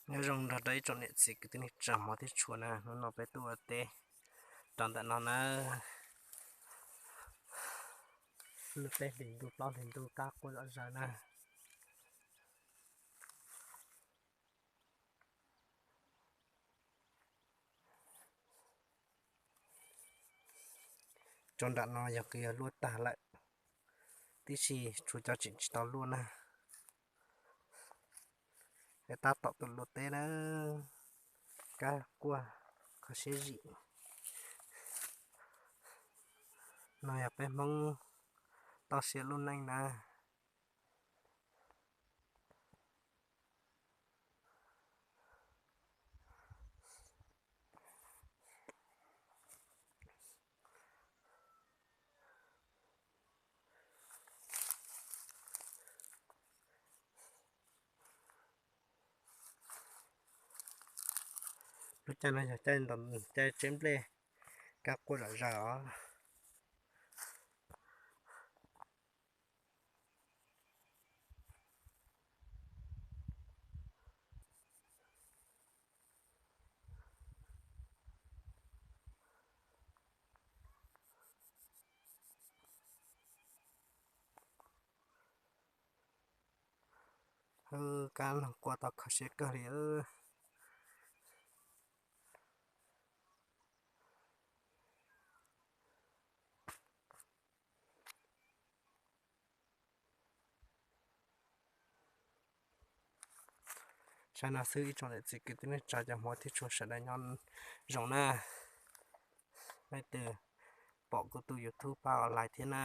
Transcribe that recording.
Nyob zoo nrog rau ib tsoom niam txiv kwv tij neej tsa hmov thiab tshua na, hnub no peb tuaj ua teb rau ntawm no na. Lub teb hlis ntuj plaub hlis ntuj kab quaj zom zaws na. Tsob nram no yog kws yog luaj tag lawm, tib si tshuav cov tseem tsis tau luaj na. Es tab tom tus luaj teb na, kab quaj kho siab zim. No yog peb Hmoob toj siab lub neej na. Lub caij no yog caij ntaus caij tseb nplej, kab quaj zom zaws os. Kab no quaj tau kho siab kawg li. Saib no xwb ib tsoom niam txiv kwv tij neej tsa cov hmov thiab tshua sawv daws nyob zoo na. Leej twg pom kuv tus YouTube pab online thiab na,